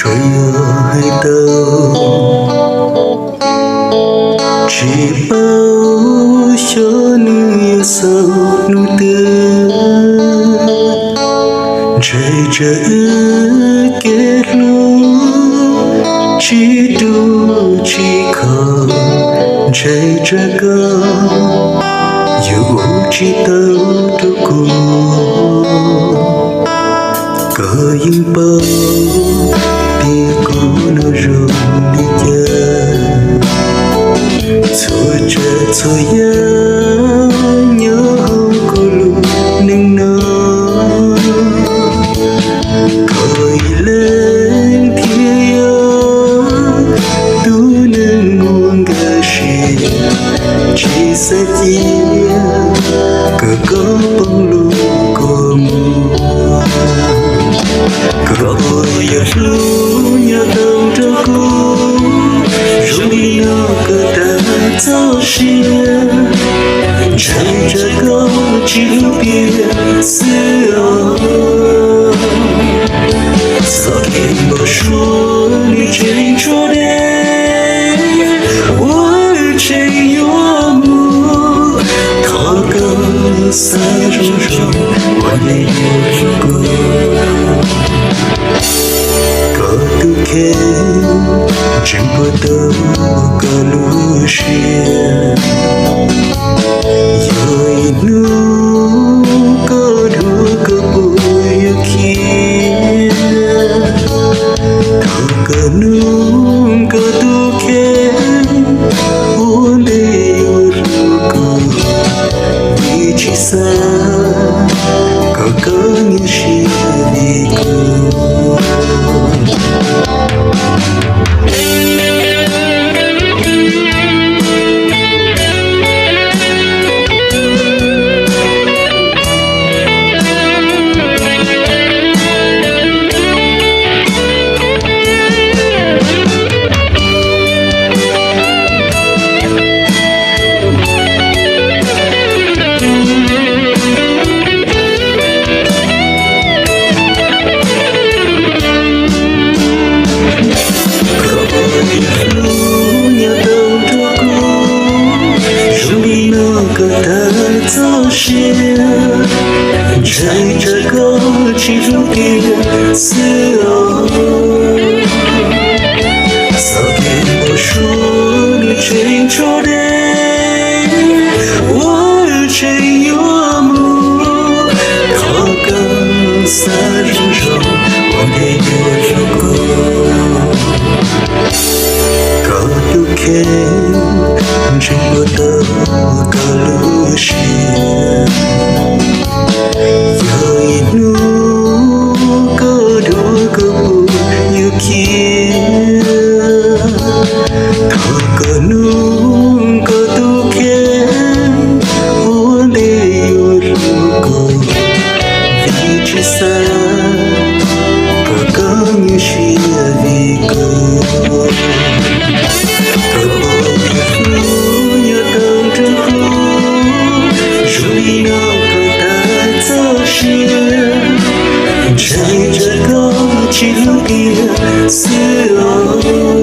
Tsuas yog hais tau tsis paub xyov nws yuav xaus hnub twg, ntshe tsam wb kev hlub tsis tu tsis kho, ntshe tsam koj yuav ua tsis tau rau kuv. Koj yeej paub tias kuv no zoo li cas, txhua tsav txhua yam nyob hauv kuv lub neej no. Koj ib leeg thiaj yog tus neeg uas nkag siab, tsis xav cia kom koj poob lub kua muag. Koj puas yuav hlub nyob tau nrog kuv zoo li no kom tas txoj sia? Ntshe tsam koj tsis hlub tiag xwb os. Txoj kev npau suav nws tseem tshuav deb, ua wb tseem yuav mus. Thov koj xav zoo zoo ua ntej yuav hlub kuv. Koj tus kheej tseem puas tau koj lub siab? Yog ib hnub koj dhuav koj puas yuav khiav? Thov koj nug koj tus kheej ua ntej yuav hlub kuv, vim tsis xav kom koj nyuaj siab li kuv. Koj puas yuav hlub nyob tau nrog kuv zoo li no kom tas txoj sia? Ntshe tsam koj tsis hlub tiag xwb os. Txoj kev npau suav nws tseem tshuav deb, ua wb tseem yuav mus. Thov koj xav zoo zoo ua ntej yuav hlub kuv. Koj tus kheej tseem puas tau koj lub siab? Yog ib hnub koj dhuav koj puas yuav khiav? Thov koj nug koj tus kheej ua ntej yuav hlub kuv, vim tsis xav kom koj nyuaj siab li kuv. Koj puas yuav hlub nyob tau nrog kuv zoo li no kom tas txoj sia? Ntshe tsam koj tsis hlub tiag xwb os.